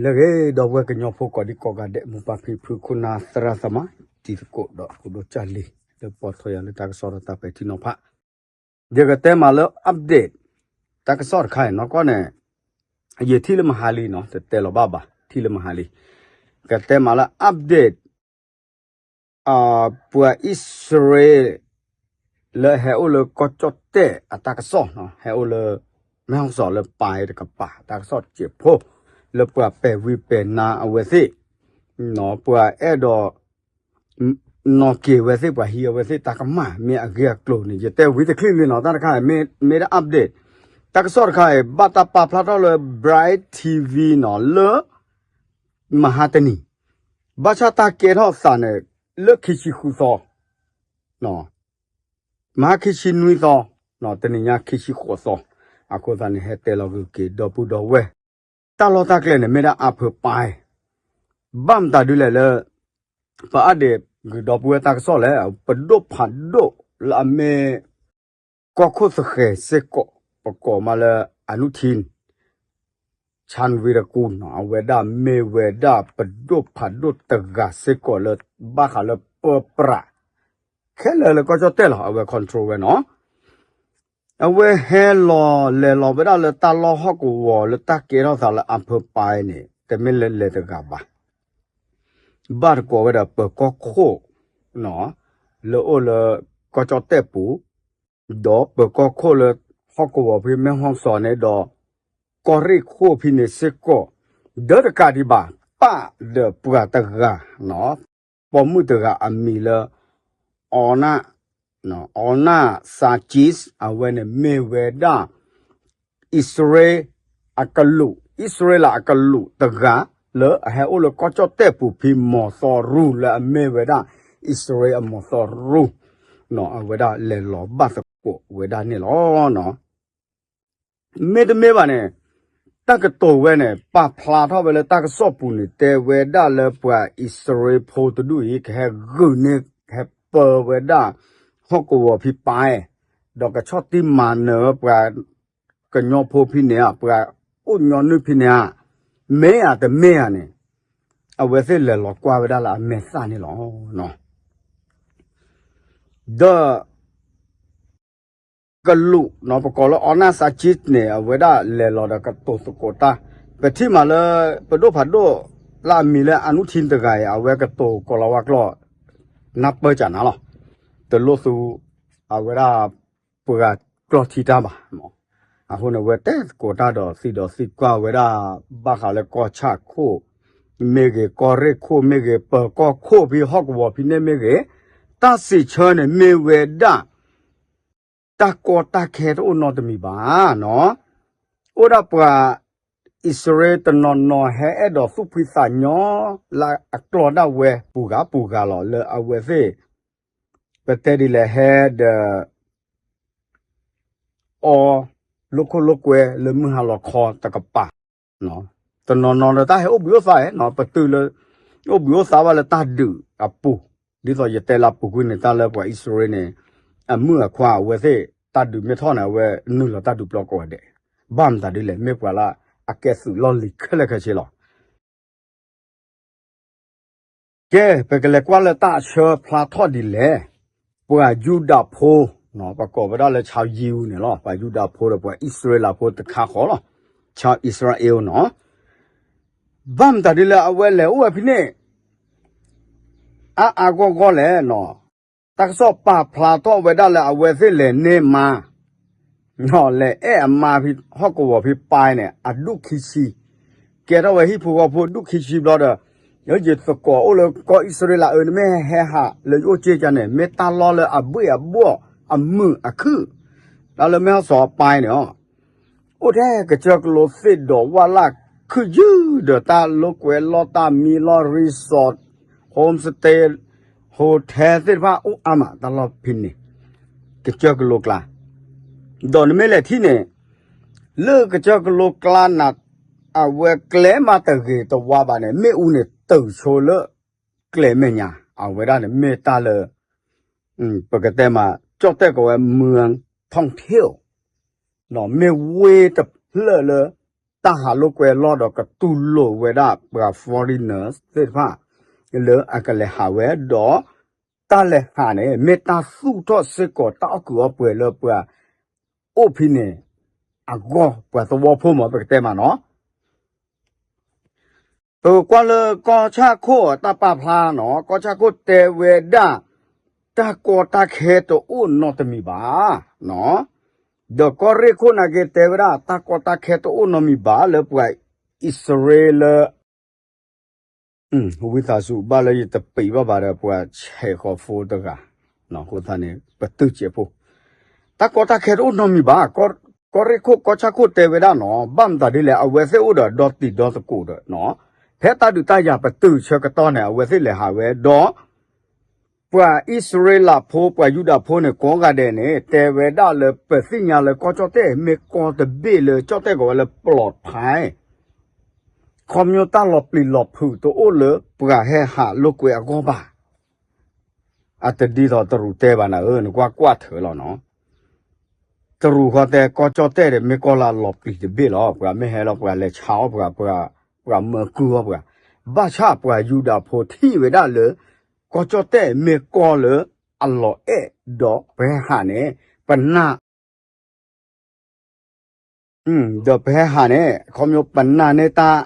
လၢအဂ့ၤ ဒီပုၢ်ဝဲၢ်ကညီဖိကိးဒံကိးဂၤဒဲး မိၢ်ပၢ်ဖံဖု ခိၣ်နၢ်သရၣ်သမါ တံၤသကိးဒီးဖိဒိၣ်ကၢ်လံၤ လၢပိာ်ထွဲယၤလၢတၢ်ကစီၣ်ဒီးတၢ်ပဲာ်ထံနီၤဖး, ယကတဲမးလၢ update တၢ်ကစီၣ်တခါအံၤနီၤ ကီၢ်န့ၣ် ယထံၣ်လၢမဟါလံနီၤ တတဲလီၤဘၣ်ဘၣ် ထံၣ်လၢမဟါလံ, ကတဲမးလၢ update ပှၤအံၣ်စရ့လး လၢဟဲအိၣ်လၢကီၢ်ကၠီၣ်တဲၣ်အတၢ်ကစီၣ်နီၤ ဟဲအိၣ်လၢ မဲၣ်ဟီၣ်စီၤလၢပၢ်တကပၤ တၢ်ကစီၣ်တစဲးဖိ လၢပှၤပဲာ်ဝံပဲာ်နါအဝဲသ့ၣ် ပှၤအဲၣ်ဒိး နီၢ်က့ၤဝဲသ့ၣ် ပှၤဟံးအဝဲသ့ၣ်တၢ်ကမၣ် မ့ၢ်အဂ့ၢ်အကျိၤန့ၣ် ယတဲဝံတချံၣ်လံနီၤ တၢ်တခါ မ့ၢ်ဒၣ် update တၢ်ကစီၣ်တခါအံၤ ဘၣ်တၢ်ပာ်ဖျါထီၣ်လၢ Bright TV နီၤ လၢ မဟါတနံၤ ဘၣ်ဆၣ်တၢ်ကဲထီၣ်သးန့ၣ် လၢခံဆံဃုသီ မဟါခံဆံနွံသီ တနံၤညါခံဆံဃိးသီ အဃိသတးန့ၣ် ဟဲတဲလီၤဂုာ်က့ၤ ဒီပုၢ်ဒီဝဲၢ် တၢ်လီၢ်တၢ်ကျဲန့ၣ် မ့ၢ်ဒၣ်အါဖၢပၢ် ဘၣ်မတၤဒ်လဲၣ်လၢ ပအါဒံးဂုာ်ဒီပုၢ်ဝဲၢ်တၢ်ကစီၣ်လဲၣ် ပဒိၣ်ဖးဒိၣ်လၢအမ့ၢ် ကီၢ်ခိၣ်သဃဲၤစ့ၢ်ကီး ပကိးမးလၢ အနုထံ ဆၣ်ဝံရကူၣ်နီၤ အဝဲဒၣ်မ့ၢ်ဝဲဒၣ်ပဒိၣ်ဖးဒိၣ်တဂၤစ့ၢ်ကီးလၢ ဘၣ်ဃးလၢပၢပြး ခဲလၢာ်လၢကီၢ်ကၠီၣ်တဲၣ်လီၤ အဝဲ control ဝဲနီၤ အဝဲဟဲလီၤလဲၤလီၤဝဲဒၣ်လၢတၢ်လီၢ်ဟီၣ်ကဝီၤလၢတၢ်ကဲထီၣ်သးလၢအါဖၢပၢ်န့ၣ် တမ့ၢ်လၢလဲၤတဂၤဘၣ် ဘၣ်တကိးဝဲဒီးပၢၤကီၢ်ခိၣ် လၢအိၣ်လၢ ကီၢ်ကၠီၣ်တဲၣ်ပူၤ ဒီးပၢၤကီၢ်ခိၣ်လၢ ဟီၣ်ကဝီၤဖဲမဲၣ်ဟီၣ်စီၤန့ၣ်ဒီး ကီၢ်ရ့ၣ်ခိၣ်ဖဲန့ၣ်စ့ၢ်ကီး ဒီးတကးဒံးဘၣ် ပၣ်ဒီးပှၤတဂၤ ပိာ်မုၣ်တဂၤအမံၤလၢ အီနၣ် အီနၣ် စၤကံး အဝဲန့ၣ်မ့ၢ်ဝဲဒၣ် အံၣ်စရ့လး အကလူး အံၣ်စရ့လးအကလူးတဂၤ လၢအဟဲအိၣ်လၢကီၢ်ကၠီၣ်တဲၣ်ပူၤဖဲမီၤသီရူၤ လၢအမ့ၢ်ဝဲဒၣ် အံၣ်စရ့လးအမီၤသီရူၤ အဝဲဒၣ်လဲၤလီၤဘၣ်သကိးဝဲဒၣ်န့ၣ်လီၤ. မ့တမ့ၢ်ဘၣ်န့ၣ် တၢ်ကတိၤဝဲန့ၣ် ပာ်ဖျါထီၣ်ဝဲလၢတၢ်ကစီၣ်ပူၤန့ၣ် တဲဝဲဒၣ်လၢပှၤအံၣ်စရ့လးဖိတဒူၣ်အံၤ ကဟဲဂုာ်န့ၢ် ကဟဲပၢဝဲဒၣ် ဟီၣ်ကဝီၤဖဲပၢ် ဒီးကဆီၣ်တံၢ်မၤနၢၤပှၤကညီဖိဖဲန့ၣ်ဧါ ပှၤအိၣ်ညီနုၢ်ဖဲန့ၣ်ဧါ မ့ၢ်ဧါတမ့ၢ်ဧါန့ၣ် အဝဲသ့ၣ်လဲၤလီၤကွၢ်ဝဲဒၣ်လၢအမဲာ်သၣ်န့ၣ်လီၤ. ဒီး ကလူး ပကိးလၢအီနၣ်စၤကံးန့ၣ် အဝဲဒၣ်လဲၤလီၤဒီးကတိၤသကိးတၢ် ပထံၣ်မးလၢ ပဒိၣ်ဖးဒိၣ်လၢအမံၤလၢအနုထံတဂၤအံၤ အဝဲကတိၤကိးလီၤဝါကျိာ် နၢ်ပၢၢ်ကနၤလီၤ. တလိၣ်သူ အဝဲဒၣ် ပှၤကျီၢ်ထံတၢ်ဘၣ် အဃိန့ၣ် အဝဲတဲသကိးတၢ်ဒီးသံဒီးသံကွၢ်ဝဲဒၣ် ဘၣ်ဃးလၢကီၢ်ဆၣ်ခိၣ်မ့ၢ်ဂ့ၤ ကီၢ်ရ့ၣ်ခိၣ်မ့ၢ်ဂ့ၤ ပၢၤကီၢ်ခိၣ်ဖဲဟီၣ်ကဝီၤဖဲန့ၣ်မ့ၢ်ဂ့ၤ တၢ်စံးဆၢန့ၣ်မ့ၢ်ဝဲဒၣ် တၢ်ကီတၢ်ခဲတအိၣ်နီတမံၤဘၣ်နီၤ အိၣ်ဒၣ်ပှၤအံၣ်စရ့လးတနီၤနီၤဟဲအဲၣ်ဒိးသူၣ်ဖှံသးညီ လၢအကျိာ်ဒၣ်ဝဲပူၤဂၤပူၤဂၤလီၤ လၢအဝဲသ့ၣ် ပတဲဒ်လဲၣ်ဟဲဒီး အီ လိာ်ခိၣ်လိာ်ကွဲလၢမုၢ်ဟါလီၤခီတကပၤ တနီၤနီၤဒီးတၢ်ဟဲအိၣ်ဘှံးအိၣ်သါနီၤ ပတုၤလၢ အိၣ်ဘှံးအိၣ်သါဘၣ်လၢတၢ်ဒုးအပူၤ ဒ်သိးယတဲလၢအပူၤကွံာ်န့ၣ် တၢ်လၢပှၤအံၣ်စရ့လးန့ၣ် အမုၣ်အခွါအဝဲသ့ၣ် တၢ်ဒုးမ့ၢ်ထီၣ်န့ၣ် အဝဲနုာ်လီၤတၢ်ဒုးပျီကိးဂၤဒဲး ဘၣ်မတၤဒ်လဲၣ် မ့ၢ်ပှၤလၢအကဲသုးလီၢ်လံၤခဲလၢာ်ခဲဆ့လီၤ. ကဲ ပကလဲၤကွၢ်လၢတၢ်အဆၢဖျါထီၣ်ဒ်လဲၣ်, ပှၤယူဒၤဖိ ပကိးဝဲဒၣ်လၢ ชาวยิว န့ၣ်လီၤ. ပှၤယူဒၤဖိဒီးပှၤအံၣ်စရ့လးဖိတခါဃီလီၤ. ชาวอิสราเอล နီၤ. ဘၣ်မတၤဒ်လၢအဝဲလဲၤအိၣ်ဝဲဖဲန့ၣ် အါအါဂီၢ်ဂီၢ်လဲၣ်နီၤ. တၢ်ကစီၣ်ပာ်ဖျါထီၣ်ဝဲဒၣ်လၢအဝဲသ့ၣ်လဲၤန့ၢ်မါ လဲၤအဲၣ်အမါဖဲဟီၣ်ကဝီၤဖဲပၢ်န့ၣ် အဒူၣ်ခံဆံ, ကဲထီၣ်ဝဲဟံၣ်ဖိဃီဖိဒူၣ်ခံဆံဘျီဒီး, ယသကိးအိၣ်လၢကီၢ်အံၣ်စရ့လးအၢ နမ့ၢ်ဟဲဟးလၢယအိၣ်က့ၤကန့ၣ် မ့ၢ်တၢ်လီၢ်လၢအဘှ့ၣ်အဘှီၣ်အမုာ်အခုၣ်, တၢ်လၢမဲၢ်ဟီၣ်စီၤအပၢ်န့ၣ် အိၣ်ထဲကစၢၢ်ကလိသ့ၣ်ဒီးဝၣ်လၢ်ခုၣ်ယုၢ်ဒီးတၢ်လိာ်ကွဲလီၢ်တၢ်မံလီၢ် resort, homestay, hotel သ့ၣ်တဖၣ်အိၣ်အါမး တၢ်လီၢ်ဖဲန့ၣ် ကစၢၢ်ကလိကျါ, ဒီးနမ့ၢ်လဲၤထံၣ်န့ၣ် လၢကစၢၢ်ကလိကျါနၤ အဝဲကျဲမးတဂ့ၤတဝါဘၣ်န့ၣ် မ့ၣ်အူန့ၣ်တုၤဆိလၢကျဲမဲာ်ညါ, အဝဲဒၣ်န့ၣ်မ့ၢ်တၢ်လၢ ပကတဲမး ကၠီၣ်တဲၣ်ကိးဝဲ เมืองท่องเที่ยว မ့ၢ်ဝ့ၢ်တဖျၢၣ်လၢ တၢ်ဟးလိာ်ကွဲအလီၢ်ဒီးကတူၢ်လိာ်ဝဲဒၣ်ပှၤ foreigners သ့ၣ်တဖၣ် လၢအကလဲၤဟးဝဲဒီး တၢ်လဲၤဟးန့ၣ် မ့ၢ်တၢ်သူၣ်ထီၣ်စ့ၢ်ကီးတၢ်အီၣ်ကုာ်အီပှဲၤလၢပှၤအိၣ်ဖဲန့ၣ် အဂီၢ် ပှၤသဝီဖိမး ပကတဲမးနီၤ ပကကွၢ်လၢကီၢ်ဆၣ်ခိၣ်အတၢ်ပာ်ဖျါနီၤ, ကီၢ်ဆၣ်ခိၣ်တဲဝဲဒၣ် တၢ်ကီတၢ်ခဲတအိၣ်နီတမံၤဘၣ်နီၤ, ဒီးကီၢ်ရ့ၣ်ခိၣ်နာ်က့တဲဝဲဒၣ် တၢ်ကီတၢ်ခဲတအိၣ်နီတမံၤဘၣ်လၢပှၤအံၣ်စရ့လး ဝံသးစူၤဘၣ်လၢယတပံးဘၣ်ဘၣ်ဒီးပှၤဆဲးဃီၤဖိတဂၤ, အဃိသတးန့ၣ် ပတုာ်စဲးဖိ, တၢ်ကီတၢ်ခဲတအိၣ်နီတမံၤဘၣ်, ကီၢ်ရ့ၣ်ခိၣ်ကီၢ်ဆၣ်ခိၣ်တဲဝဲဒၣ်နီၤ, ဘၣ်မတၤဒ်လဲၣ် အဝဲသ့ၣ်အိၣ်ဒီးဒီတံၤဒီသကိးဒီးနီၤ, ဖဲတၢ်ဒုးတၢ်ယၤပတုာ်ဆၢကတီၢ်န့ၣ် အဝဲသ့ၣ်လဲၤဟးဝဲဒီး ပှၤအံၣ်စရ့လးဖိ ပှၤယူဒၤဖိန့ၣ် ကိးဂၤဒဲးန့ၣ် တဲဝဲဒၣ်လၢပသ့ၣ်ညါလၢကီၢ်ကၠီၣ်တဲၣ် မ့ၢ်ကီၢ်တဘ့ၣ်လၢကၠီၣ်တဲၣ်ကီးဝဲလၢပျီးဖဲ ခီဖျိတၢ်လီၤပျံၤလီၤဖုးတအိၣ်လၢပှၤဟဲဟးလိာ်ကွဲအဂီၢ်ဘၣ်. အတဒ်သိးတရူးတဲဘၣ်နၤဧၢ, နကွၢ်ကွၢ်ထွဲလီၤနီၤ. တရူးဃီတဲကီၢ်ကၠီၣ်တဲၣ်ဒီး မ့ၢ်ကီၢ်လၢအလီၤပျံၤတဘ့ၣ်လီၤ. ပှၤမ့ၢ်ဟဲလီၤ ပှၤလဲၤဆါအီၣ်ပှၤ, ပှၤမၤကုၢ်အီၣ်ပှၤ, ဘၣ်ဆၣ်ပှၤယူဒၤဖိထံၣ်ဝဲဒၣ်လၢ ကီၢ်ကၠီၣ်တဲၣ်မ့ၢ်ကီၢ်လၢအလီၤအဲၣ်ဒီးပဟဲဟးန့ၣ် ပနာ် ဒီးပဟဲဟးန့ၣ် ခီဖျိပနာ်န့ၢ်တၢ်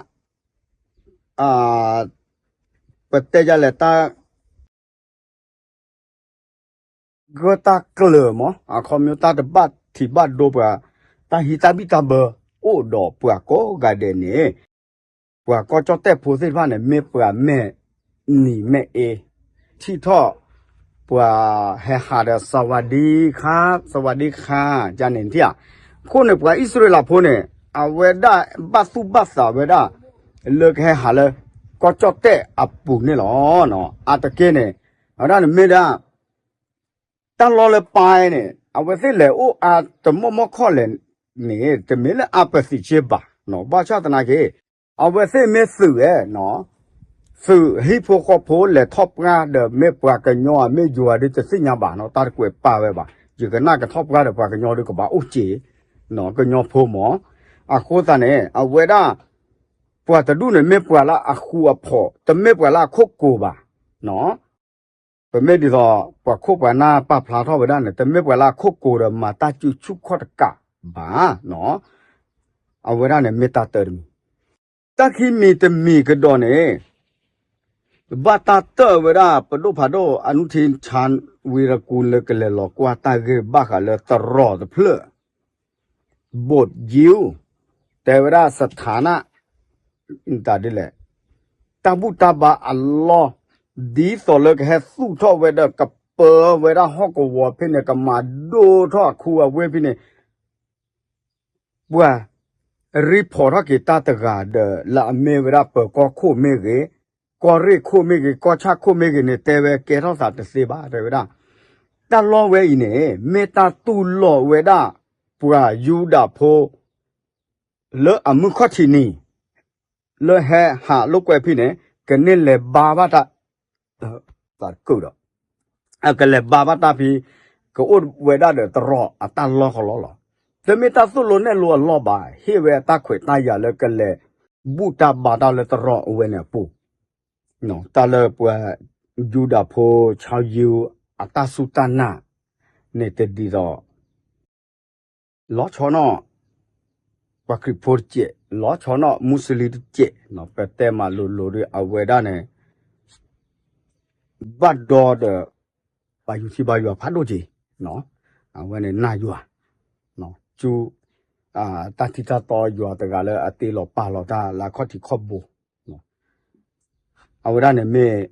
ပတဲယလဲၣ်တၢ် ဂၢၢ်တၢ်ကျၢၤမး အခီဖျိတၢ်တဘၣ်ထံးဘၣ်ဒိပှၤ တၢ်ဟံးတၢ်ဘံၣ်တၢ်ဘၢအိၣ်ဒီးပှၤကိးဂၤဒဲးန့ၣ် ပှၤကီၢ်ကၠီၣ်တဲၣ်ဖိသ့ၣ်တဖၣ်န့ၣ် မ့ၢ်ပှၤမဲာ်နံၤမဲာ်အ့ ထံၣ်ထီၣ် ပှၤဟဲဟးဒီး สวัสดีค่ะ สวัสดีค่ะ ယန့ၣ်ထံၣ်ဧါ. အဃိန့ၣ် ပှၤအံၣ်စရ့လးဖိန့ၣ် အဝဲဒၣ်ဘၣ်သူၣ်ဘၣ်သးဝဲဒၣ် လၢကဟဲဟးလၢ ကီၢ်ကၠီၣ်တဲၣ်အပူၤန့ၣ်လီၤ. အတက့ၢ်န့ၣ် အဝဲဒၣ်န့ၣ်မ့ၢ်ဒၣ် တၢ်လီၢ်လၢပၢ်န့ၣ် အဝဲသ့ၣ်လဲၤအိၣ်အါတမီၢ်မီၢ်ခီၣ်လဲၣ်န့ၣ် တမ့ၢ်လၢအပသံးက့ဘၣ်, ဘၣ်ဆၣ်သနာ်က့ အဝဲသ့ၣ်မ့ၢ်သုးဝဲ သုးဟံၣ်ဖိဃီဖိလဲၤထီၣ်ပှၢ်ဒီး မ့ၢ်ပှၤကညီဧါ မ့ၢ်ယိၤဧါဒ်တသ့ၣ်ညါဘၣ်နီၤ, တၢ်တကွဲးပာ်ဝဲဘၣ်. ယကနၣ်ကထီၣ်ပှၢ်ဒီးပှၤကညီဒ်ကဘၣ်အိၣ်စ့ၢ် ကညီဖိမး. အဃိသတးန့ၣ် အဝဲဒၣ် ပှၤတဒူၣ်န့ၣ် မ့ၢ်ပှၤလၢအဃူအဖိး, တမ့ၢ်ပှၤလၢအခိၣ်ကိၤဘၣ်. ပမ့ၢ်ဒ်သိး ပှၤခိၣ်ပှၤနၢ်ပာ်ဖျါထီၣ်ဝဲဒၣ်န့ၣ် တမ့ၢ်ပှၤလၢအခိၣ်ကိၤဒီးမၤတၢ်စုဆူၣ်ခီၣ်တကးဘၣ်. အဝဲဒၣ်န့ၣ်မ့ၢ်တၢ်တၢတမံၤ, တၢ်ခံမံၤတမံၤကဒီးန့ၣ် ဘၣ်တၢ်တၢၢ်ဝဲဒၣ် ပဒိၣ်ဖးဒိၣ် အနုထံၣ် ဆၣ်ဝံရကူၣ် လၢကလဲၤလီၤကွၢ်တၢ်ဂ့ၢ်ဘၣ်ဃးလၢတရီးတဖျၢၣ် ဘိးယိၤ တဲဝဲဒၣ် စထါန တၢ်ဒ်လဲၣ် တၢ်ဘူၣ်တၢ်ဘါအလီၢ် ဒ်သိးလၢကဟဲသူၣ်ထီၣ်ဝဲဒီးကပၢဝဲဒၣ်ဟီၣ်ကဝီၤဖဲန့ၣ် ကမၤဒိၣ်ထီၣ်အခူအဝ့ၢ်ဖဲန့ၣ် ပှၤ ရံဖီးထီၣ်က့ၤတၢ်တဂၤဒီး လၢအမ့ၢ်ဝဲဒၣ်ပၢၤကီၢ်ခိၣ်မ့ၢ်ဂ့ၤ, ကီၢ်ရ့ၣ်ခိၣ်မ့ၢ်ဂ့ၤ, ကီၢ်ဆၣ်ခိၣ်မ့ၢ်ဂ့ၤန့ၣ် တဲဝဲကဲထီၣ်သးတသ့ဘၣ် တဲဝဲဒၣ်. တၢ်လီၢ်ဝဲအံၤန့ၣ် မ့ၢ်တၢ်တူၢ်လိာ်ဝဲဒၣ် ပှၤယူဒၤဖိ လၢအမုၢ်ခီၣ်ထံးနံၤ လၢဟဲဟးလိာ်ကွဲဖဲန့ၣ် ကန့ၢ်လဲၤဘါဘၣ်တၢ် သးတကုာ်ဒီး အကလဲၤဘါဘၣ်တၢ်ဖဲ ကအိၣ်ဝဲဒၣ်ဒီးတရီးအတၢ်လီၢ်ကလီလီၤ. တမ့ၢ်တၢ်သိၣ်လိနဲၣ်လိအလီၢ်ဘၣ်, ဟ့ၣ်ဝဲအတၢ်ခွဲးတၢ်ယာ်လၢကလဲၤဘူၣ်တၢ်ဘါတၢ်လၢတရီးအဝဲန့ၣ်အပူၤ, တၢ်လၢပှၤယူဒၤဖိ ဆၣ်ယိၤ အတၢ်စူၢ်တၢ်နာ်န့ၣ်တဒ်သိး လီၤဆီနီၣ် ပှၤခရံာ်ဖိတကဲး, လီၤဆီနီၣ်မူစလံတကဲး, ပတဲမးလိၤလိၤဒီး အဝဲဒၣ်န့ၣ် ဘၣ်ဒီဒီး ပှၤယူၤထံဘါယွၤဖးဒိၣ်က့ၤ, အဝဲန့ၣ်နာ်ယွၤ, ကၠူ တၢ်ထံတၢ်တီယွၤတဂၤလၢအတ့လီၤပာ်လီၤတၢ်လၢအခီၣ်ထံးခီၣ်ဘိ အဝဲဒၣ်န့ၣ်မ့ၢ်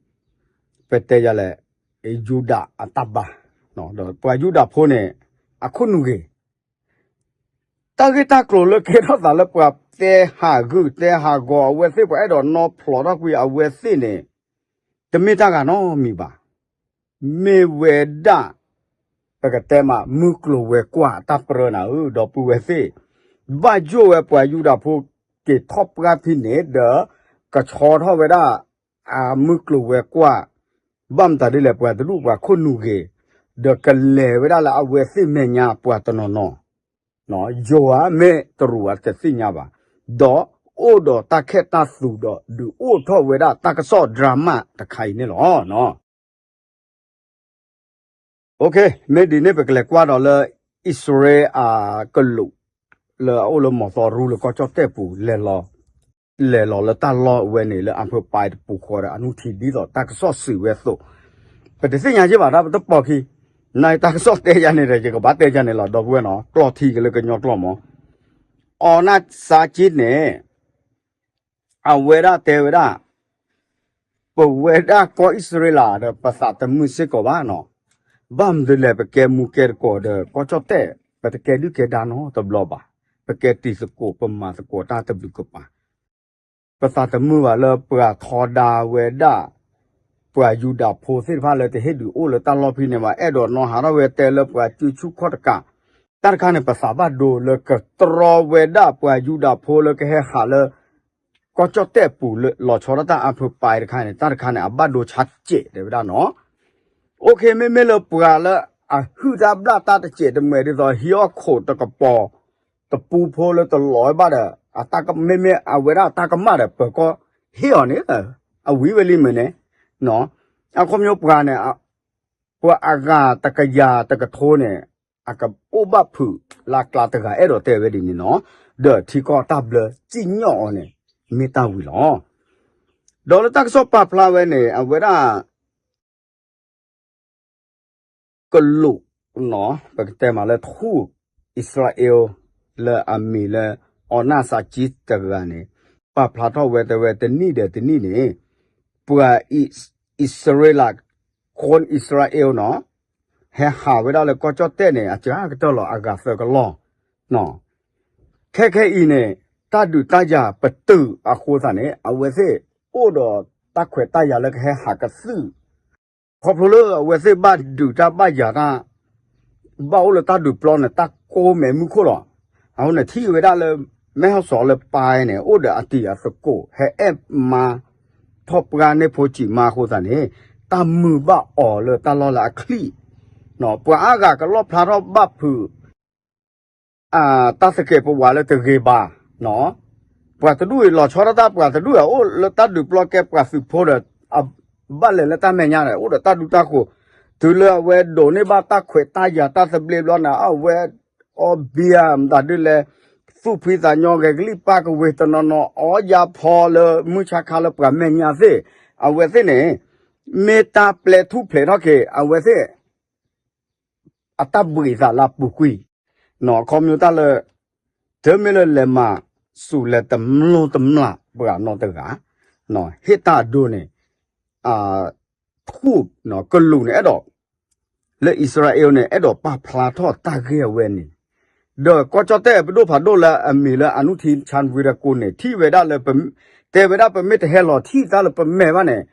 ပတဲယၤလဲၣ် ယူဒၤအတၢ်ဘါ, ဒီးပှၤယူဒၤဖိန့ၣ် အခိၣ်နူာ်ဂ့ၤ, တၢ်ဂ့ၢ်တၢ်ကျိၤလၢကဲထီၣ်သးလၢပှၤတဲဟးဂုာ်တဲဟးဂီၤအဝဲသ့ၣ် ပှၤအဲၣ်ဒိးနီၢ်ဖျိးထီၣ်ကွံာ်အဝဲသ့ၣ်န့ၣ် တမ့ၢ်တၢ်ဂၤနီတမံၤဘၣ်. မ့ၢ်ဝဲဒၣ် ပကတဲမး မုၢ်ကျိၤဝဲၤကွာ်အတၢ်ပြၢနၤဧၢ ဒီပုၢ်ဝဲၢ်သ့ၣ်, ဘၣ်ယိၣ်ဝဲပှၤယူဒၤဖိက့ၤထီၣ်ပှၢ်ဖဲန့ၣ်ဒီး ကဆီထီၣ်ဝဲဒၣ် အမုၢ်ကျိၤဝဲၤကွာ်, ဘၣ်မတၤဒ်လဲၣ် ပှၤတဒူၣ်ပှၤခိၣ်နူာ်ဂ့ၤ, ဒီးကလဲၤဝဲဒၣ်လၢအဝဲသ့ၣ်မဲာ်ညါပှၤတနီၤနီၤ, ယိၤဧါ မ့ၢ်တရူးဧါတသ့ၣ်ညါဘၣ်. ဒီးအိၣ်ဒီးတၢ်ခဲၣ်တၢ်သူဒီးဒုးအိၣ်ထီၣ်ဝဲဒၣ်တၢ်ကစီၣ် drama တခါအံၤန့ၣ်လီၤ. မ့ၢ်ဒ်န့ၣ်ပကလဲၤကွၢ်ဒီးလၢ အံၣ်စရ့လးအကလူး လၢအအိၣ်လၢမီၤသီရူလၢကီၢ်ကၠီၣ်တဲၣ်ပူၤ လဲၤလီၤလၢတၢ်လီၢ်ဝဲန့ၣ် လၢအဖၢပၢ်တပူၤဃီဒီး အနုထံဒ်သိးတၢ်ကစီၣ်စံးဝဲအသိး, ပတသ့ၣ်ညါက့ဘၣ် တၢ်ပတပိာ်ခံ, နတၢ်ကစီၣ်တဲယၤန့ၣ်ဒီး ယကဘၣ်တဲယၤန့ၣ်လီၤ ဒီပုၢ်ဝဲၢ်နီၤ, ကျီၢ်ထံက့ၤလၢကညီကျိာ်မး, အီနၢ်စါက့န့ၣ် အဝဲဒၣ်တဲဝဲဒၣ် ပဝဲဒၣ်ကီၢ်အံၣ်စရ့လးဒီး ပသးတမုာ်စ့ၢ်ကီးဘၣ်နီၤ, ဘၣ်မနုၤလဲၣ် ပကဲမူကဲတကိးဒီး ကီၢ်ကၠီၣ်တဲၣ် ပတကဲဒုၣ်ကဲဒါနီတဘျီဘၣ်, ပကဲတံၤသကိး ပမၤသကိးတၢ်တဘျုးကပၤ ပသးတမုာ်ဘၣ်လၢပှၤထီဒါဝဲဒၣ် ပှၤယူဒၤဖိသ့ၣ်တဖၣ်လၢတဟ့ၣ်ဒုးအိၣ်လၢတၢ်လီၢ်ဖဲန့ၣ်ဘၣ်, အဲၣ်ဒိးနီၢ်ဟးထီၣ်ဝဲတဲလၢပှၤစုဆူၣ်ခီၣ်တကး, တၢ်တခါန့ၣ် ပသးဘၣ်ဒိလၢကတြီဝဲဒၣ်ပှၤယူဒၤဖိလၢကဟဲဟးလၢ ကီၢ်ကၠီၣ်တဲၣ်ပူၤလၢလီၤဆီဒၣ်တၢ်အါဖၢပၢ်တခါန့ၣ်, တၢ်တခါန့ၣ် အဘၣ်ဒိဆါစဲးတဲဝဲဒၣ်နီၤ. အိၣ်ခ့ မ့မ့ၢ်လၢပှၤလၢအဟုၣ်တၢ်ဘျၣ်တၢ်တစဲးတမှဲာ်ဒ်သိး ဟံးအီၣ်ခိးတကပီၤ တပူဖိလၢတလီၤဝဲဘၣ်ဒီး မ့မ့ၢ်အဝဲဒၣ်တၢ်ကမၣ်ဒီး ပၢၤကီၢ်ဟ့ၣ်အီၤန့ၣ် အဝံၤဝဲလံမ့ၢ်န့ၣ်, အခီပညီပှၤန့ၣ် ပှၤအဂၤတကယၤတကထိန့ၣ် အကအိၣ်ဘၣ်ဖုးလၢအကျါတဂၤ အဲၣ်ဒိးတဲဝဲဒ်န့ၣ်နီၤ, ဒီးထံကီၢ်တၢ်ဘျၢစံၣ်ညီၣ်အီၤန့ၣ် မ့ၢ်တၢ်ဝံၤလီၤ. ဒီးလၢတၢ်ကစီၣ်ပာ်ဖျါဝဲန့ၣ် အဝဲဒၣ် ကလူးနီၤ ပကတဲမးလၢထူၣ်အံၣ်စရ့လး လၢအမံၤလၢ အီနၢ်စးကံတဂၤန့ၣ် ပာ်ဖျါထီၣ်ဝဲတဲဝဲတနံၣ်ဒီးတနံၣ်န့ၣ် ပှၤအံၣ်စရ့လး ခိၣ်အံၣ်စရ့လးနီၤ ဟဲဟးဝဲဒၣ်လၢကီၢ်ကၠီၣ်တဲၣ်န့ၣ် အစှၤကတၢၢ်လီၤ အဂၤသၢကလီၢ် ခဲခဲအံၤန့ၣ် တၢ်ဒုးတၢ်ယၤပတုာ်အဃိသတးန့ၣ် အဝဲသ့ၣ်အိၣ်ဒီးတၢ်ခွဲးတၢ်ယာ်လၢကဟဲဟးကသုၣ် ခီဖျိလၢအဝဲသ့ၣ်ဘၣ်ဒုးတၢ်ဘၣ်ယၤတၢ် ဘၣ်အိၣ်လၢတၢ်ဒုးပျီန့ၣ် တၢ်ကိးမဲာ်မုၢ်ခိၣ်လီၤ. အဃိန့ၣ် ထံၣ်ဝဲဒၣ်လၢ မဲၢ်ဟီၣ်စီၤလၢပၢ်န့ၣ် အိၣ်ဒီးအတံၤအသကိး ဟဲအဲၣ်မါထီၣ်ပှၢ်န့ၢ်ဖိစံးမါအဃိသတးန့ၣ် တၢ်မုာ်ဘၣ်အီၤလၢတၢ်လီၢ်လၢအချံၣ် ပှၤအါဂၤကလီၣ်ဖျါထီၣ်ဘၣ်ဖုး တၢ်သကဲးပဝးလၢတဂ့ၤဘၣ်, ပှၤတဒူၣ်အံၤလီၤဆီဒၣ်တၢ် ပှၤတဒူၣ်အံၤအိၣ်လၢတၢ်ဒုးပျီကဲပှၤသုးဖိဒီး ဘၣ်လဲၤလၢတၢ်မဲာ်ညါဒီး အိၣ်ဒီးတၢ်ဒူတၢ်ဃိၤ, တုၤလၢအဝဲဒိးန့ၢ်ဘၣ်တၢ်ခွဲးတၢ်ယာ်တၢ်သဘျ့ဘျီန့ၣ် အဝဲအီဘံယၤမတၤဒ်လဲၣ်, သူၣ်ဖှံသးညီ ဂဲၤကလံၣ်ပၢ်ကဝ့ၤတနီၤနီၤ အီယၤဖီလၢမုၢ်ဆါခါလၢပှၤမဲာ်ညါသ့ၣ်, အဝဲသ့ၣ်န့ၣ် မ့ၢ်တၢ်ပျဲထူၣ်ဖျဲးထီၣ်က့ၤ အဝဲသ့ၣ် အတၢ်ဘှံးသးလၢအပူၤကွံာ်, ခီဖျိတၢ်လၢ တမ့ၢ်လၢလဲၤမၤစူၤလဲၤတမျိၢ်တမျာ်ပှၤနီတဂၤ, ဟ့ၣ်တၢ်အဒိန့ၣ် ထူၣ်ကလူးန့ၣ်အဲၣ်ဒိး လၢအံၣ်စရ့လးန့ၣ် အဲၣ်ဒိးပာ်ဖျါထီၣ်တၢ်ဂ့ၢ်အဝဲန့ၣ်, ဒီးကီၢ်ကၠီၣ်တဲၣ်ပဒိၣ်ဖးဒိၣ်လၢအမံၤလၢအနုထံ ဆၣ်ဝံရကိန့ၣ် ထံၣ်ဝဲဒၣ်လၢ တဲဝဲဒၣ်ပမ့ၢ်တဟဲလီၤထံၣ်တၢ်လၢပမဲာ်ဘၣ်န့ၣ်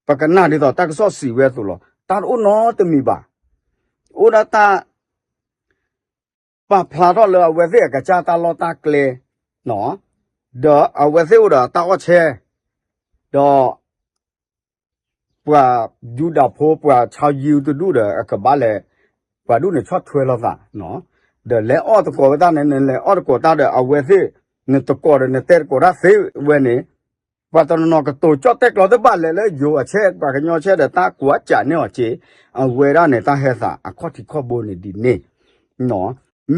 ပကနၣ်ဒ်သိးတၢ်ကစီၣ်စံးဝဲအသိးလီၤ. တၢ်တအိၣ်နီတမံၤဘၣ်. အိၣ်ဒၣ်တၢ် ပာ်ဖျါထီၣ်လၢအဝဲသ့ၣ်အကစၢ်တၢ်လီၢ်တၢ်ကျဲ, ဒီးအဝဲသ့ၣ်အိၣ်ဒီးတၢ်အီၣ်ဆဲ, ဒီး ပှၤယူဒၤဖိ ပှၤဆါယံၤတဒူၣ်ဒီး အကဘၣ်လဲၤ ပှၤဒူၣ်န့ၣ်ဆီၣ်ထွဲလိာ်သး, ဒီးလဲၤအီၣ်သကိးဝဲတၢ်န့ၣ် နလဲၤအီၣ်သကိးတၢ်ဒီး အဝဲသ့ၣ် နတကိးဒီးနတဲသကိးတၢ်သ့ဝဲန့ၣ်, ပှၤတနီၤနီၤကတိၤကၠီၣ်တဲၣ်ကျီသ့ၣ်ဘၣ်လဲၤလၢယိၤအဆဲ ပှၤကညီဆဲဒီး တၢ်ကူးအစးန့ၢ်အီၤက့ၤ, အဝဲဒၣ်န့ၣ် တၢ်ဟဲသးအခီၣ်ထံးခီၣ်ဘိန့ၣ်ဒ်န့ၣ်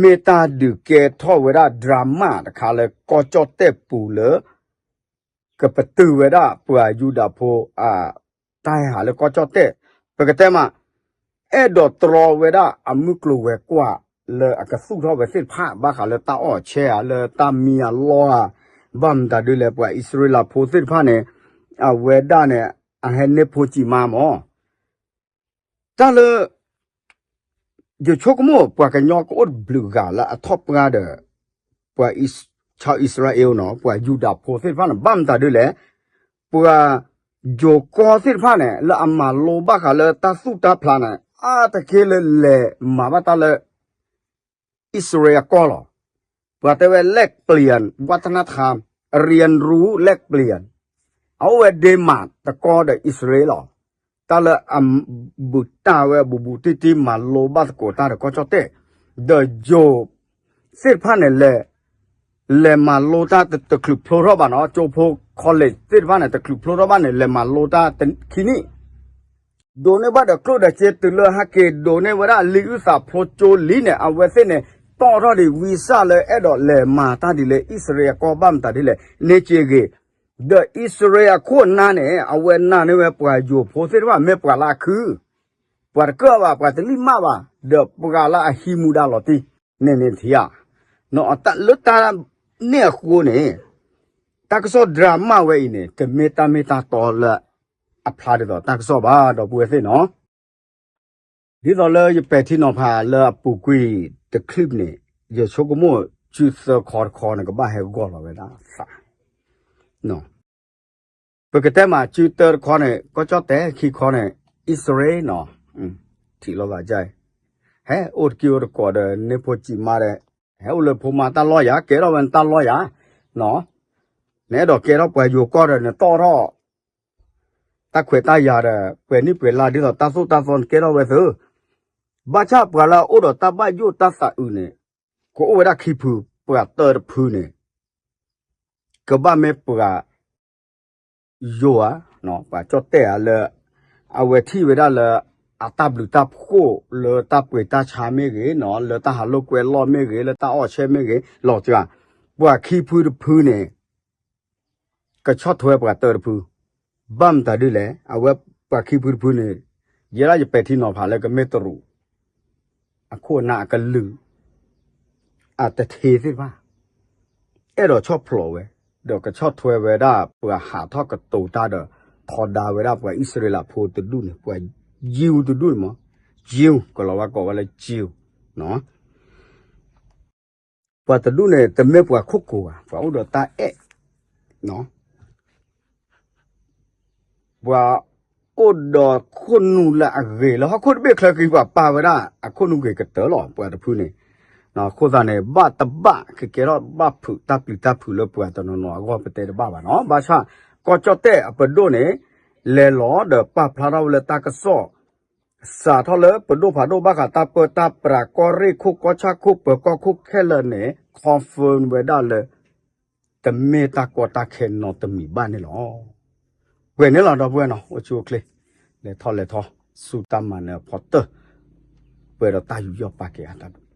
မ့ၢ်တၢ်ဒုးကဲထီၣ်ဝဲဒၣ် drama တခါလၢကီၢ်ကၠီၣ်တဲၣ်ပူၤလၢ ကပတုာ်ဝဲဒၣ်ပှၤယူဒၤဖိ တၢ်ဟဲဟးလၢကီၢ်ကၠီၣ်တဲၣ်, ပကတဲမး အဲၣ်ဒိးတြီဝဲဒၣ်အမုၢ်ကျိၤဝဲၤကွာ်လၢအကသူၣ်ထီၣ်ဝဲသ့ၣ်တဖၣ် ဘၣ်ဃးလၢတၢ်အီၣ်ဆဲဧါ လၢတၢ်မံအလီၢ်ဧါ, ဘၣ်မတၤဒ်လဲၣ် ပှၤအံၣ်စရ့လးဖိသ့ၣ်တဖၣ်န့ၣ် အဝဲဒၣ်န့ၣ် အဟဲန့ၢ်ဖိစံးမါမး တၢ်လၢ ယဆိကမိၣ် ပှၤကညီကအိၣ်တဘျုးဂၤလၢအထီၣ်ပှၢ်ဒီး ပှၤ ဆၣ်အံၣ်စရ့လးနီၤ ပှၤယူဒၤဖိသ့ၣ်တဖၣ်န့ၣ် ဘၣ်မတၤဒ်လဲၣ်, ပှၤယိၤကီၢ်သ့ၣ်တဖၣ်န့ၣ် လၢအမၤလိဘၣ်ဃးလၢတၢ်သူၣ်တၢ်ဖျးန့ၣ် အါတက့ၢ်လၢလဲၤမၤဘၣ်တၢ်လၢ အံၣ်စရ့လးအကီၢ်လီၤ. ပှၤတဲဝဲ แลกเปลี่ยนวัฒนธรรม เรียนรู้แลกเปลี่ยน အအိၣ်ဝဲဒ့မးတကီၢ်ဒီးအံၣ်စရ့လးလီၤ. တၢ်လၢအဘူးတၢ်ဝဲအဘူးဘူးတံၢ်တံၢ် မၤလိဘၣ်သကိးတၢ်ဒီးကီၢ်ကၠီၣ်တဲၣ် ဒီးယိၤသ့ၣ်တဖၣ်န့ၣ်လဲၤ လဲၤမၤလိတၢ်တချုးဖျိထီၣ်ဘၣ်နီၤ, ကၠိဖိ college သ့ၣ်တဖၣ်န့ၣ် တချုးဖျိထီၣ်ဘၣ်န့ၣ် လဲၤမၤလိတၢ်ခံနံၣ်, ဒိးန့ၢ်ဘၣ်ဒီးကျိၣ်ဒီးစ့တုၤလၢဟဲက့ၤဒိးန့ၢ်ဝဲဒၣ်လံာ်အုၣ်သးဖျိကၠိလံန့ၣ် အဝဲသ့ၣ်န့ၣ် တီၣ်ထီၣ်ဒံး visa လၢအဲၣ်ဒိးလဲၤမၤတၢ်ဒ်လဲၣ် အံၣ်စရ့လးအကီၢ်ဘၣ်မတၤဒ်လဲၣ် န့ၢ်က့ၤဂ့ၤ, ဒီးအံၣ်စရ့လးအခိၣ်အနါန့ၣ် အဝဲနာ်န့ၢ်ဝဲပှၤယိၤဖိသ့ၣ်တဖၣ် မ့ၢ်ပှၤလၢအခု ပှၤတကၢၣ်ဘၣ် ပှၤတလံၣ်မၣ်ဘၣ် ဒီးပှၤလၢအဟံးမူဒါလီၤတံၢ်, န့ၣ်န့ၣ်ထံဧါ, လၢတၢ်န့ၣ်အဃိန့ၣ် တၢ်ကစီၣ် drama ဝဲအံၤန့ၣ် တမ့ၢ်တၢ်မ့ၢ်တၢ်တီလၢအဖျါဒ်သိးတၢ်ကစီၣ်ဘၣ် ဒီပုၢ်ဝဲၢ်သ့ၣ်နီၤ. ဒ်သိးလၢယပဲာ်ထံနီၤဖးလၢအပူၤကွံာ်တ clip န့ၣ် ယဆိကမိၣ် စုသၢခီတခီန့ၣ် ကဘၣ်ဟဲဂီၢ်လီၤဝဲဒၣ်သး ပကတဲမး စုသၢတခီန့ၣ် ကီၢ်ကၠီၣ်တဲာ် ခံခီန့ၣ် အံၣ်စရ့လးနီၤ, ထံၣ်လိာ်သးဒ်အံၤ, ဟဲအိၣ်တက့ၢ်အိၣ်တကိးဒီး န့ၢ်ဖိစံးမါဒီး ဟဲအိၣ်လၢဖိမါတၢ်လီၢ်ယၤ ကဲထီၣ်ဝဲနတၢ်လီၢ်ယၤ, နအဲၣ်ဒိးကဲထီၣ်ပှၤယိၤကီၢ်ဒီး နတီၣ်ထီၣ် တၢ်ခွဲးတၢ်ယာ်ဒီး ပှဲၤနံၣ်ပှဲၤလါဒ်သိးတၢ်သိၣ်တၢ်သီနကဲထီၣ်ဝဲသု, ဘၣ်ဆၣ်ပှၤလၢအအိၣ်ဒီးတၢ်ဘၣ်ယိၣ်တၢ်သးအုးန့ၣ် ကအိၣ်ဝဲဒၣ်ခံဖု, ပှၤတၢတဖုန့ၣ် ကဘၣ်မ့ၢ်ပှၤ ယိၤဧါ, ပှၤကၠီၣ်တဲၣ်ဧါလၢ အဝဲထံၣ်ဝဲဒၣ်လၢ အတၢ်ဘျုးတၢ်ဖှိၣ်လၢတၢ်ပှ့ၤတၢ်ဆါမ့ၢ်ဂ့ၤ, လၢတၢ်ဟးလိာ်ကွဲလီၢ်မ့ၢ်ဂ့ၤ, လၢတၢ်အီၣ်ဆဲမ့ၢ်ဂ့ၤ, လီၤတံၢ်ဧါ, ပှၤခံဖုတဖုန့ၣ် ကဆီၣ်ထွဲပှၤတၢတဖု, ဘၣ်မတၤဒ်လဲၣ်, အဝဲပှၤခံဖုတဖုန့ၣ် ယဲဒၣ်ယပဲာ်ထံနီၤဖးလၢကမ့ၢ်တရူး အခိၣ်အနၢ်အကလုာ် အတထ့သ့ၣ်တဖၣ် အဲၣ်ဒိးဆီၣ်ဖျိးဝဲ, ဒီးကဆီၣ်ထွဲဝဲဒၣ်ပှၤဟးထီၣ်ကတိၤတၢ်ဒီး ထီဒါဝဲဒၣ်ပှၤအံၣ်စရ့လးဖိတဒူၣ်န့ၣ် ပှၤ Jew တဒူၣ်န့ၣ်မး, Jew ကလီၤဝါကိးဝဲလၢ Jew ပှၤတဒူၣ်န့ၣ် တမ့ၢ်ပှၤခိၣ်ကိၤဘၣ်, ပှၤအိၣ်ဒီးတၢ်အဲၣ်, ပှၤအိၣ်ဒီးခိၣ်နူာ်လၢအဂ့ၤလၢဟီၣ်ခိၣ်တဘ့ၣ်ချၢက့ၤ ပှၤပာ်ဝဲဒၣ်အခိၣ်နူာ်ဂ့ၤကတၢၢ်လီၤ ပှၤတဖုန့ၣ်, အဃိသတးန့ၣ် ဘၣ်တဘၣ်ကကဲထီၣ်ဘၣ်ဖုးတၢ်ပျံၤတၢ်ဖုးလၢပှၤတနီၤနီၤအဂီၢ်ပတဲတဘၣ်ဘၣ်နီၤ, ဘၣ်ဆၣ် ကီၢ်ကၠီၣ်တဲၣ်အပဒိၣ်န့ၣ် လဲၤလီၤဒီးပာ်ဖျါထီၣ်ဝဲလၢတၢ်ကစီၣ် စးထီၣ်လၢပဒိၣ်ဖးဒိၣ်ဘၣ်ဃးတၢ်ပၢတၢ်ပြးကီၢ်ရ့ၣ်ခိၣ်ကီၢ်ဆၣ်ခိၣ်ပၢၤကီၢ်ခိၣ်ခဲလၢာ်န့ၣ် confirm ဝဲဒၣ်လၢ တမ့ၢ်တၢ်ကီတၢ်ခဲနီတမံၤဘၣ်န့ၣ်လီၤ. ပှဲၤန့ၣ်လီၤ ဒီပုၢ်ဝဲၢ်နီၤ အိၣ်ဆူၣ်အိၣ်ချ့ လဲၤထီၣ်လဲၤထီ ဆူတၢ်မၤနၢၤအဖီတၢၢ် ပှဲၤဒီးတၢ်ယူးယီၣ်ပာ်ကဲအတၢ်ဘျုး